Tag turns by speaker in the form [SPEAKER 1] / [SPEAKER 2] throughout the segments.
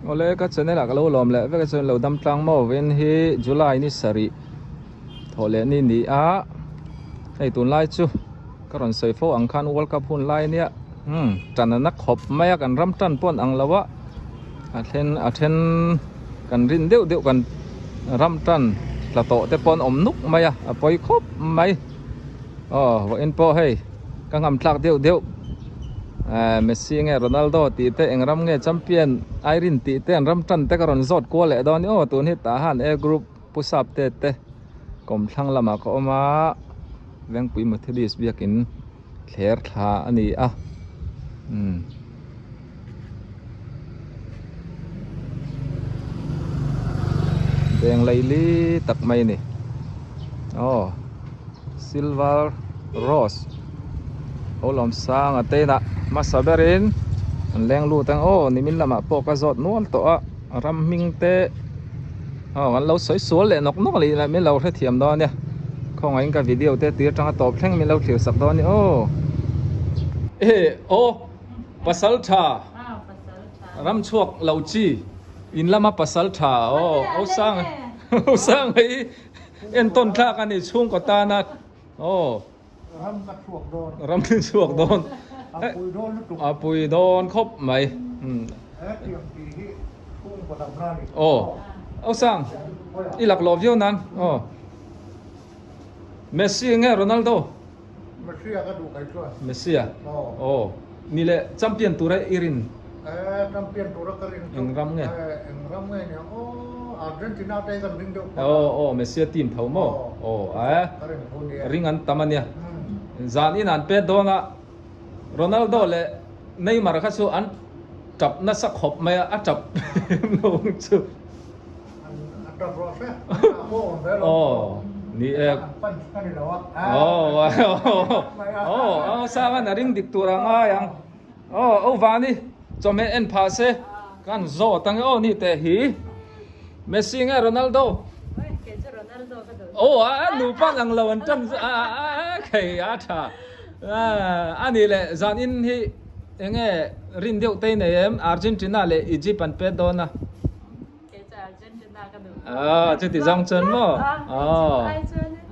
[SPEAKER 1] Awle ka channel ah ka lo lawm leh vek a chuan lo dam tlang maw vin hi July ni sarih thawh leh ni ni a hei tunlai chu ka rawn sawi fo ang khan world cup hun lai ania umm tan a na khawp mai a kan ram tan pawh an ang lo a a then a then kan rin deuh deuh kan ram tan tla tawh te pawh an awm nuk mai a a pawi khawp mai aw vawiin pawh hei ka ngam tlak deuh deuh eh Messi nge Ronaldo tih te eng ram nge champion Irene tih te an ram tan te ka rawn zawt kual leh dawn a ni aw tun hi tah han A group Pu Sap te te kawmthlang lamah ka awm a Vengpui Methodist biakin thler thla a ni a umm. Veng laili tak mai a ni aw silver rose ho lawm sang a te inah hmasa berin an leng lut ang aw nimin lamah pawh ka zawt nual tawh a ram hming te aw an lo sawi sual leh nawk nawk leh min lo hrethiam dawn a nia khawngaihin ka video te tir atanga tawp thleng min lo thlir sak dawn a ni aw e aw. Pasal tha ram chhuak lo chi in lama pasal tha aw au sang au sang hei entawn thlak a ni chhungkaw tana aw
[SPEAKER 2] ram ka chhuak dawn
[SPEAKER 1] ram ka chhuak dawn
[SPEAKER 2] a pui dawn lutuk
[SPEAKER 1] a pui dawn khawp mai
[SPEAKER 2] hetiang tih hi chhungkaw damna a ni
[SPEAKER 1] aw au sang i laklawh viau nan aw Messi nge Ronaldo
[SPEAKER 2] Messi a ka duh kai chuan.
[SPEAKER 1] Messi a? Aw. Ni leh champion tura i rin?
[SPEAKER 2] Eh champion tura ka rin chu.
[SPEAKER 1] Eng ram nge?
[SPEAKER 2] Eh eng ram nge nia aw Argentina te hi kan ring deuh phawt a.
[SPEAKER 1] Aw aw Messi a team tho maw? Aw eh.
[SPEAKER 2] Ka rin thu nia.
[SPEAKER 1] Ring an tam a nia. Zan in an pet dawn a Ronaldo leh Neymar kha chu an tap nasa khawp mai a, a tap lo chu.
[SPEAKER 2] An tap rawh se, an tah pawh awm ve lo.
[SPEAKER 1] Aw, ni e.
[SPEAKER 2] An fans ka ni lo a.
[SPEAKER 1] Aw, aw, aw, Sangan a ring dik tur a ngai ang. Aw, aw Vani, chawhmeh en phah se, kan zawt ang e aw ni teh hi. Messi nge Ronaldo?
[SPEAKER 3] Kei chu Ronaldo ka duh.
[SPEAKER 1] Aw, a nupa ang lo an tan a, khei a tha. A ni leh zan in hi enge rin deuh te nei em Argentina leh Egypt an pet dawn a.
[SPEAKER 3] Kei chu Argentina ka duh.
[SPEAKER 1] Ah, chuti zawng chuan maw? Aw.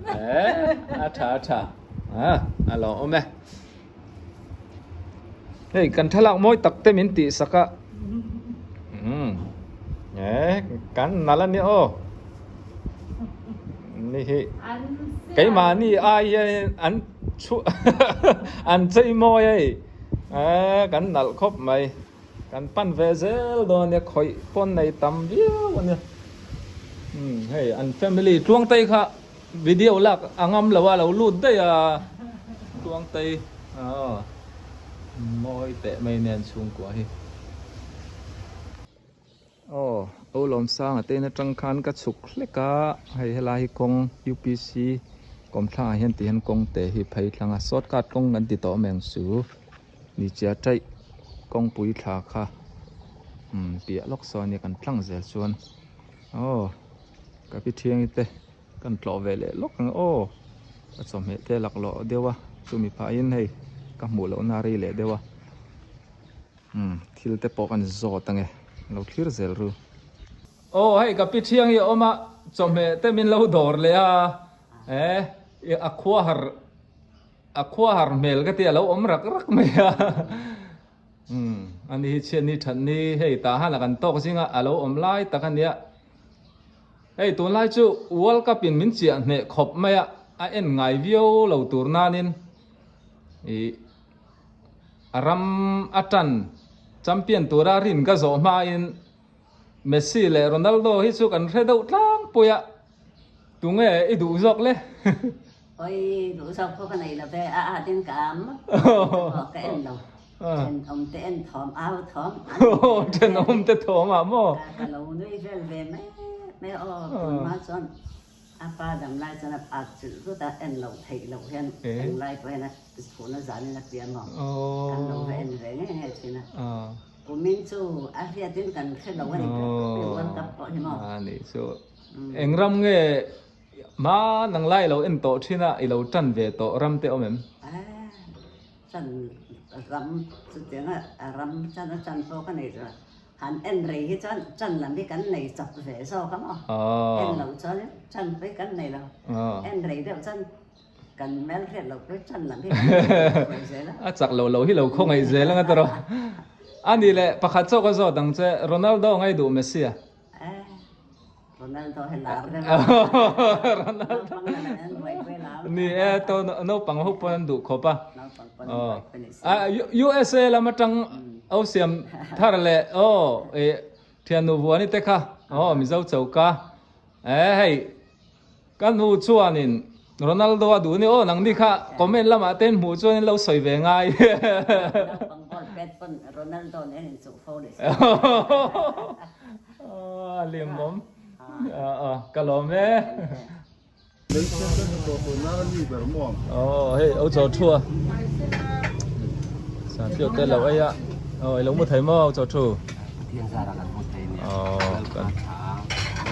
[SPEAKER 1] Eh, a tha a tha. Ah, a lo awm e. Hei, kan thlalak mawi tak te min tih sak a. Um. Eh, kan nal a nia aw. Ni hi. Keimahni ai hian an chhu an chei mawi hei. Eh, kan nalh khawp mai. Kan pan ve zel dawn ania khawih pawn nei tam viau ania umm hei an family Tluangtei kha video lak a ngam lo a lo lut daih a Tluangtei aw mawi teh mai nen chhungkua hi aw Olawmsanga te in atang khan ka chhuk hlek a hei helai hi kawng UPC kawmthlang ah hian ti hian kawng te hi phei thlang a shortcut kawng kan ti tawh mai ang chu. Ni chia taih kawngpui thla kha umm piah lawk sawn ania kan tlang zel chuan aw ka pi thiangi te kan tlawh ve leh lawk ang aw ka chawhmeh te laklawh deuh a chumi phahin hei ka hmuh loh na a rei leh deuh a umm thil te pawh kan zawt ange lo thlir zel ru. Aw hei ka pi thiangi a awm a chawhmeh te min lo dawr leh a eh a khua har. A khua har hmel ka ti a lo awm rak rak mai a umm ani hi chhiat ni that ni hei tah han a kan tawk zinga a lo awm lai tak a nia hei tunlai chu world cup in min chiah hneh khawp mai a a en ngai viau lo tur nanin ih a ram a tan champion tura rin ka zawh hmain Messi leh Ronaldo hi chu kan hre deuh tlangpui a tunge i duh zawk le.
[SPEAKER 4] Oi duh zawk pawh ka nei lo ve a a ding ka am ka en lo thenawm te en thawm au thawm
[SPEAKER 1] thenawm te thawm ah maw
[SPEAKER 4] ka lo nui vel ve mai mai aw tun hma chuan a pa dam lai chuan a at chilh vut a en loh theih loh hian englai pawh hian a chhun a zan in a pian maw kan lo va en ve ngei ngei thin a kumin chu a hriat in kan hre lo a ni World Cup pawh hi maw
[SPEAKER 1] a nih chu eng ram nge Hma nang lai ilo en tawh thin a, ilo tan ve tawh ram te awm em?
[SPEAKER 4] Aa, tan ram chutiang a ram tan a tan pawh ka nei lo. Han en rei hi chuan chan lam hi kan nei chak ve zawk a maw? En loh chuan chan pawh hi kan nei lo. En rei deuh chuan kan hmel hriat loh pawh hi chan lam hi kan nei ve zel a.
[SPEAKER 1] A chak lo lo hi lo khawngaih zel anga tawrh. A nih leh pakhat chauh ka zawt ang che, Ronaldo ngai duh Messi a?
[SPEAKER 4] Ronaldo hi lar deuh a.
[SPEAKER 1] Ronaldo. Ni e to naupang ho pawn an duh khawp a.
[SPEAKER 4] Naupang pawn an buaipui ni si.
[SPEAKER 1] USA lam atang au siam thar leh aw e thiannu vuani te kha aw Mizo choka e hei ka nu chuanin Ronaldo a duh ni aw nangni kha comment lamah te in hmuh chuan in lo sawi ve ngai.
[SPEAKER 4] Naupang ball pet pawn Ronaldo nen inchuh fo ni si.
[SPEAKER 1] A limawm ka lawm e. Aw hei au chaw thu a san piau te lo ei a aw i lo mu thei maw au chaw thu aw kan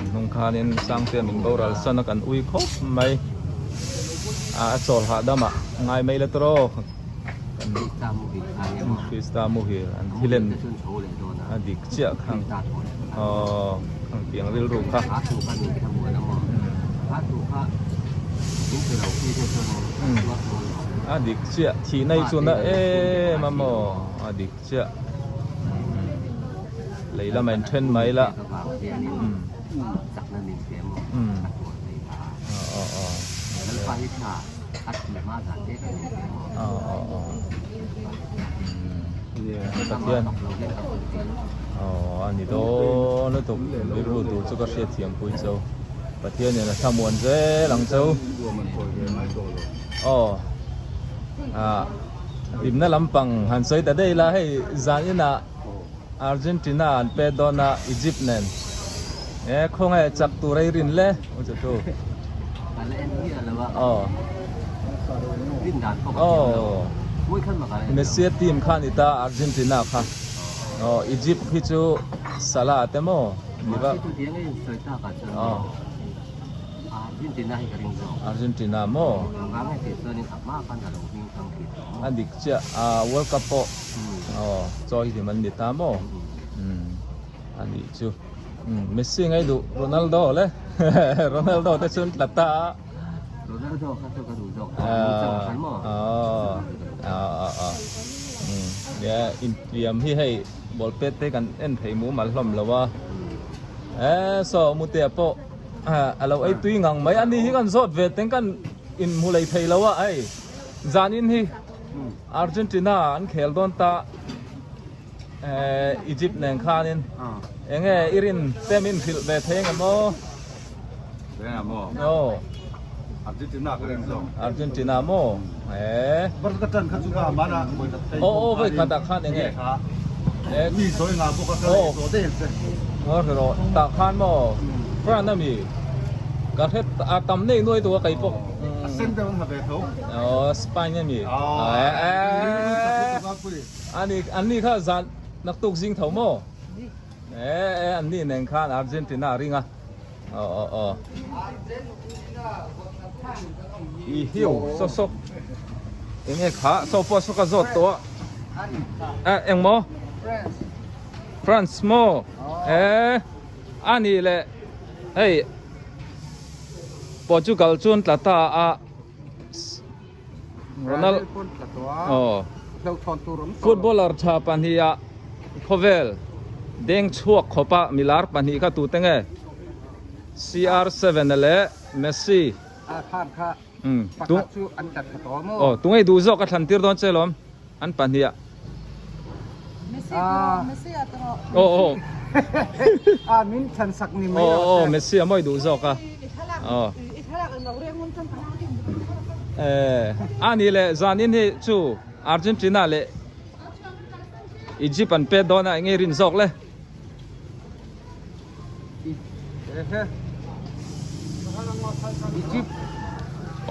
[SPEAKER 1] hnung khanin sangte min boral san a kan ui khawp mai a chawl hahdam ah ngai mai la tawrh aw. Krista muhil an thilen a dik chiah khang aw khang tiang rilru kha. A dik chiah thih na hi chu na em a maw a dik chiah lei lama in then mai la aw aw. Pathian aw a ni dawn lutuk rilru tur chu ka hriat thiam pui chau Pathian in a thlamuan zel ang chau aw ah hlimna lampang han sawi ta daih la hei zan inah Argentina an pet dawn a Egypt nen e khawnge chak tur a i rin le u chu thu aw aw Messi a team kha ni ta Argentina kha aw Egypt hi chu Salah te maw ni va aw Argentina maw a dik chiah a World Cup pawh Aw chaw hi hlim an ni ta maw umm a nih chu umm Messi ngai duh Ronaldo le Ronaldo te chu an tla ta a
[SPEAKER 5] Ronaldo kha chu ka duh zawk a
[SPEAKER 1] aw aw aw umm nia infiam hi hei ball pet te kan en thei mumal hlawm lo a e saw mutea pawh a lo ei tui ngang mai a ni hi kan zawt ve teng kan inhmu lei thei lo a hei zanin hi. Argentina an khel dawn ta Egypt nen khanin enge i rin te min hrilh ve thei enge maw? Aw
[SPEAKER 2] Argentina ka rin zawk.
[SPEAKER 1] Argentina maw? E.
[SPEAKER 2] Bar ka tan kha chu ka mana voi khat thei.
[SPEAKER 1] Aw aw voi khat ah khan enge?
[SPEAKER 2] Mi sawi nga bawk a ka lei tawh daih ang che.
[SPEAKER 1] Aw hre rawh tah khan maw? France ami ka hre a tam nei nuai tu a kei pawh.
[SPEAKER 2] A sen deuh an ha ve tho.
[SPEAKER 1] Aw Spain ami. Ani an ni kha zan naktuk zing tho maw? E e an ni nen khan Argentina a ring a. Aw aw aw. I hiu sawk sawk. Enge kha saw pawh saw ka zawt tawh a. E eng maw? France maw? E ani leh hei Portugal chu an tla ta a Ronald aw footballer tha pahnih ah khawvel deng chhuak khawp a milar pahnih kha tute nge CR7 leh Messi aw tunge duh zawk a thlan tir dawn che lawm an pahnih ah. Aw aw aw aw Messi a mawi duh zawk a aw eh ani leh zanin hi chu Argentina leh Egypt an pet dawn a enge rin zawk le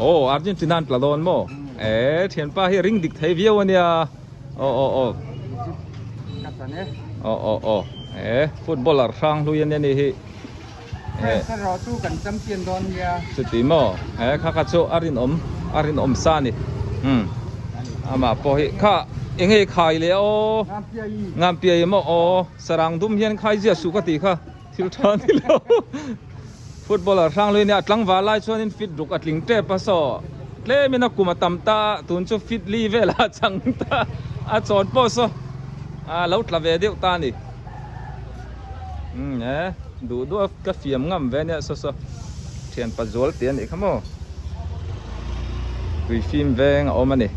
[SPEAKER 1] Aw Argentina an tla dawn maw eh thianpa hi ring dik thei viau ania aw aw aw aw aw aw eh footballer hrang hlui ania ni hi eh chuti maw eh kha kha chu a rinawm a rinawm sa a ni umm amah pawh hi kha. Enge khai le aw? Ngam piai maw aw? Sarang dum hian khai zia suh ka tih kha thil tha ni lo. Footballer hrang lui nia tlangval lai chuanin fit ruk a tling tep a saw tlemin a kum a tam ta tun chu fit li velah a chang ta a chawn pawh saw a lo tla ve deuh ta a ni. Umm e duh duh a ka fiam ngam ve nia saw saw thian pa zual tih a nih kha maw tui fim veng a awm a ni.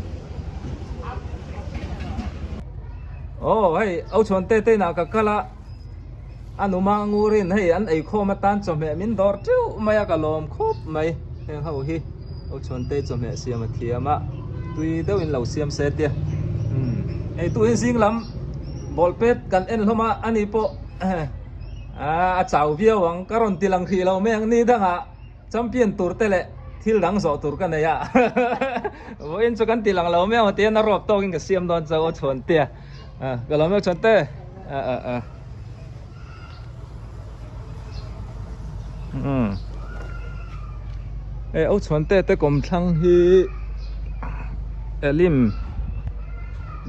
[SPEAKER 1] Aw hei au chhuan te te inah ka kal a a numa ngurin hei an eikhawm atan chawhmeh min dawr teuh mai a ka lawm khawp mai heng ho hi au chhuan te chawhmeh siam a thiam a tui deuh in lo siam se tia umm hei tuhin zing lam ball pet kan en hlawm a ani pawh a chau viau ang ka rawn ti lang hrih lo mai ang ni dangah. Champion tur te leh thil dang zawh tur ka nei a, vawiin chu kan ti lang lo mai ang tia na rawp tawkin ka siam dawn chauh a chhuan tia, ka lo mai chhuan te umm hei au chhuan te te kawmthlang hi Elim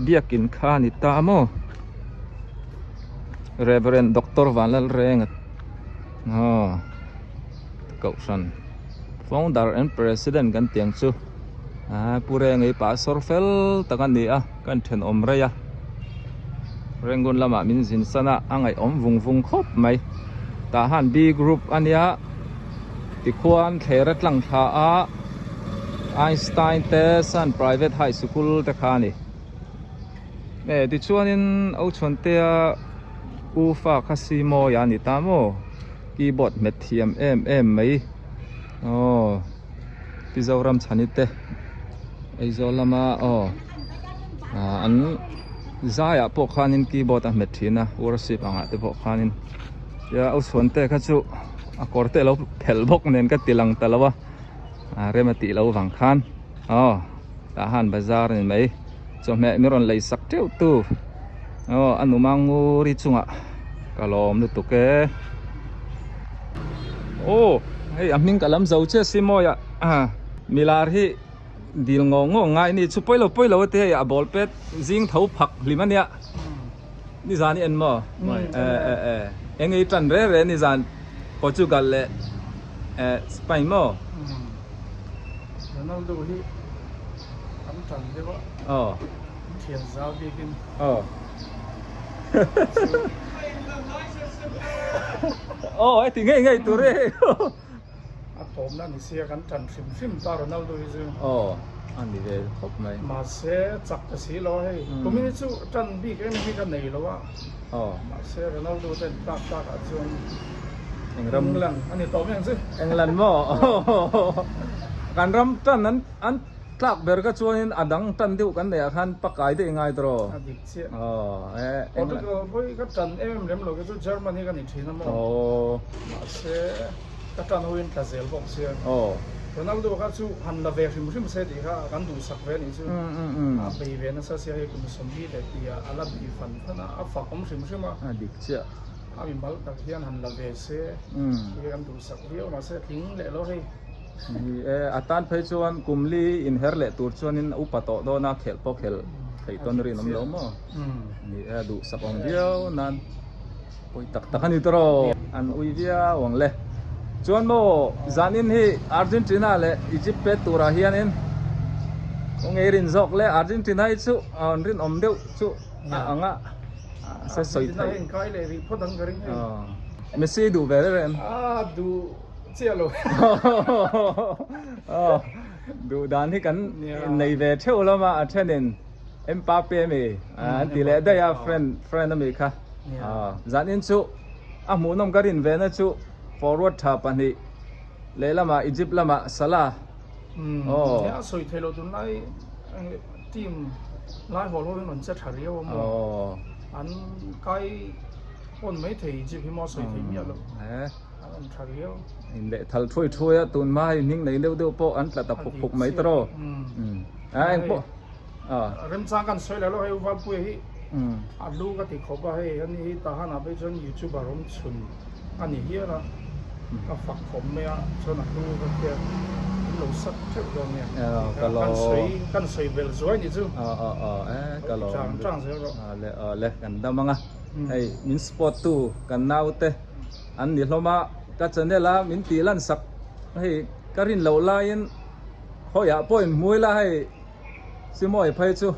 [SPEAKER 1] biakin kha a ni ta maw Reverend Doctor Vanlalrenga. Aw kohhran founder and president kan tih ang chu aa pu rengei pastor fel tak a ni a kan thenawm rei a Rangoon lamah min zin san a a ngaihawm vung vung khawp mai tah han B group a nia tikhuan thler a tlang thla a Einstein te Sun private high sikul te kha a ni. E tichuanin Auchhuantea u fa kha si mawi a ni ta maw keyboard hmet thiam em em mai aw pi Zoram chhani te Aizawl lama aw ah an zaiah pawh khanin keyboard a hmet thin a worship angah te pawh khanin tia Auchhuantea kha chu a kawr te alo phelh bawk nen ka ti lang ta lo a ah rem a tih loh vang khan aw tah han bazar a ni mai. Chawhmeh mi rawn lei sak teuh tu aw a numa nguri chungah ka lawm lutuk e aw hei a hming ka lam zo che si mawi a milar hi dil ngawh ngawh ngai ni chu pawilo pawilo te hei a ball pet zing tho phak hlim ania nizan i en maw e e e eng ei tan re re nizan Portugal leh Spain maw.
[SPEAKER 2] Ronaldo hi an tan deuh a.
[SPEAKER 1] Aw.
[SPEAKER 2] An thian zau bikin.
[SPEAKER 1] Aw. Aw heti ngei ngei tur e.
[SPEAKER 2] A tawmna ni sia kan tan hrim hrim ta Ronaldo hi chu.
[SPEAKER 1] Aw a ni ve khawp mai.
[SPEAKER 2] Mahse chak ta si lo hei. Kumin hi chu tan bik em hi ka nei lo a.
[SPEAKER 1] Aw.
[SPEAKER 2] Mahse Ronaldo ten tlak tlak ah chuan
[SPEAKER 1] Engram
[SPEAKER 2] England a ni tawh mai ang chu.
[SPEAKER 1] England maw? Kan ram tan an an tlak ber ka chuanin a dang tan deuh kan neih ah khan pakai daih ngai tawh.
[SPEAKER 2] A dik chiah.
[SPEAKER 1] Aw e England.
[SPEAKER 2] Portugal pawh hi ka tan em em lem lo kei chu Germany ka ni thin a maw.
[SPEAKER 1] Aw.
[SPEAKER 2] Mahse ka tan ho in tla zel bawk sia.
[SPEAKER 1] Aw.
[SPEAKER 2] Ronaldo kha chu han la ve hrim hrim se tih kha kan duhsak ve a nih chu. A bei ve nasa sia hei kum sawmli leh tih ah a la bei fan fan a, a fak awm hrim hrim a.
[SPEAKER 1] A dik chiah.
[SPEAKER 2] A mi mal tak hian han la ve se tih kan duhsak viau mahse a tling leh lo hei.
[SPEAKER 1] Ni e, a tan phei chuan kum li inher leh tur chuanin a upa tawh dawn a, khelh pawh khelh theih tawn rinawm lo maw? Ni e, a duhsak awm viau nan. Pawi tak tak a ni tawh an ui viau ang le. Chuan maw zanin hi Argentina leh Egypt pet turah hianin kawng ei rin zawk le Argentina hi chu an rinawm deuh chu a ang a se sawi theih. Messi duh ve reng em?
[SPEAKER 2] A duh chiah lo.
[SPEAKER 1] Duh dan hi kan nei ve theuh lama a thenin Mbappe ami an ti leh daih a friend friend ami kha. Zanin chu a hmuhnawm ka rin ve na chu forward tha pahnih lehlamah Egypt lamah Salah
[SPEAKER 2] aw. Nia a sawi theih loh tunlai team lai hawl ho hian an che tha riau a maw an kai pawn mai thei Egypt hi maw a sawi theih miah loh an awm tha riau.
[SPEAKER 1] Inleh thal thui thui a tun hma hi hming nei deuh deuh pawh an tla ta phuk phuk mai ta rawh. A engpawh.
[SPEAKER 2] Remchang kan sawi leh lo hei Valpuia hi a lu ka ti khawp a hei ani hi tahan ah phei chuan youtuber awm chhun a ni hial a ka fak khawp mai a chuan a lu ka hriat lo sub theuh dawn nia.
[SPEAKER 1] Ka lo.
[SPEAKER 2] Kan sawi kan sawi belh zuai nih chu.
[SPEAKER 1] Aw aw aw e ka lo.
[SPEAKER 2] Chang chang zel rawh.
[SPEAKER 1] Awle awle kan dam ang a. Hei min support tu kan naute an ni hlawm a ka channel a min tih lan sak hei ka rin loh laiin khawiah pawh in hmui la hei Simawi phei chu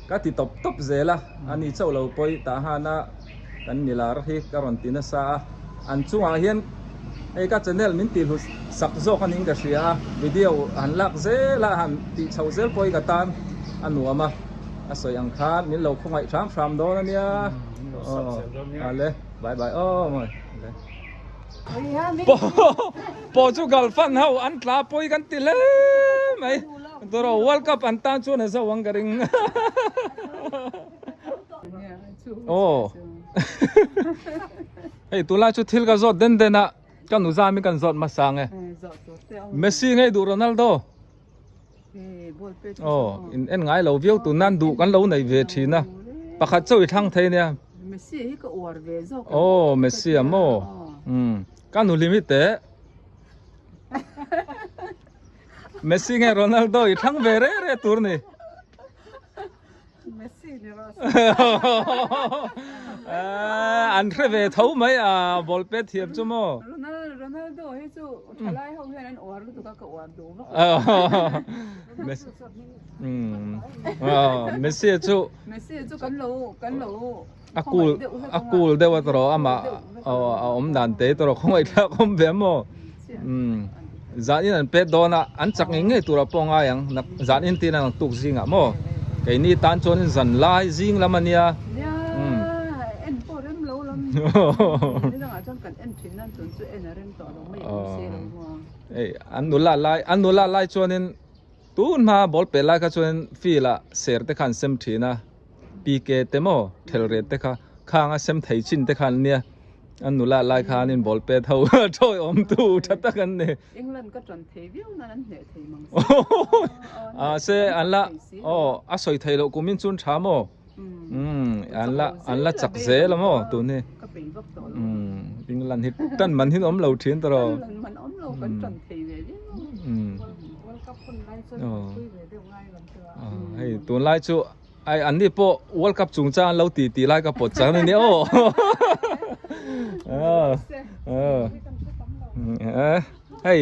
[SPEAKER 1] ka ti tawp tawp zel a, ani chauh lo pawi tah hana kan milar hi ka rawn ti nasa a, an chungah hian hei ka channel min tih hlut sak zawk a niin ka hria a, video han lak zel a han tih chhoh zel pawh hi ka tan a nuam a, a sawi ang khan min lo khawngaih hram hram dawn a nia, aw ale bye bye aw mawi ale. Portugal fan ho an tla pawi kan ti hle mai. Tawrh World Cup an tan chuan a zo ang ka ring. Aw. Hei tunlai chu thil ka zawt den den a ka nu zam in kan zawt hmasa ang e. Messi ngei duh Ronaldo. Aw in en ngai lo viau tun nan duh kan lo nei ve thin a. Pakhat chauh i thlang thei nia.
[SPEAKER 3] Messi hi ka uar ve zawk.
[SPEAKER 1] Aw Messi a maw. Ka nu limit teh. Messi nge Ronaldo i thlang ve re re tur ni.
[SPEAKER 3] Messi ni rawh se.
[SPEAKER 1] An hre ve tho mai a ball pet thiam chu maw.
[SPEAKER 3] Ronaldo hi chu thalai ho hian an uar lutuk a ka uar duh vak.
[SPEAKER 1] Messi Messi chu
[SPEAKER 3] Messi chu kan lo kan lo
[SPEAKER 1] a cool a cool deuh a tawrh amah a awm dan te tawrh khawngaih thlak awm ve maw. Zan in an pet dawn a, an chak ngei ngei tur ah pawh ngai ang, zan in tin an tuk zing ah maw? Keini tan chuan in zan lai zing lam a nia.
[SPEAKER 3] Nia, en pawh rem lo lam, ni dangah chuan kan en thin nan tun chu en a rem tawh lo mai ang se lo maw.
[SPEAKER 1] Ei, an nula lai, an nula lai chuan in tun hma ball pet lai kha chuan in field ah ser te kha an sem thin a. PK te maw thelret te kha khang a sem thei chin te kha an nia an nula lai khanin ball pet ho thawi awm tu tha tak an ni.
[SPEAKER 3] England ka tan thei viau nan an hneh thei mang
[SPEAKER 1] si a se an la aw a sawi thei loh kumin chun tha maw umm an la an la chak zel a maw tun hi
[SPEAKER 3] ka peih vak tawh lo
[SPEAKER 1] umm England hi tan man hin awm lo thin tawh rawh
[SPEAKER 3] England man awm lo kan tan thei ve viau
[SPEAKER 1] umm
[SPEAKER 3] World Cup hun lai chuan pui ve deuh ngai lam chu a
[SPEAKER 1] hei tunlai chu Ai an ni pawh World Cup chung chang an lo ti tih lai ka pawt chang a ni aw. Hei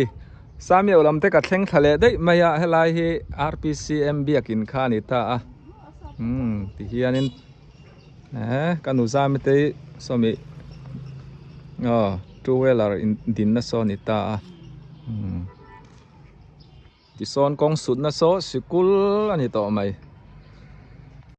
[SPEAKER 1] Samuel lam te ka thleng thla leh daih mai a helai hi RPCM biakin kha a ni ta a. Umm ti hianin eh ka nu zami te hi sawmi aw two wheeler in dinna saw a ni ta a. Umm. Tisawn kawng sutna saw sikul a ni tawh mai.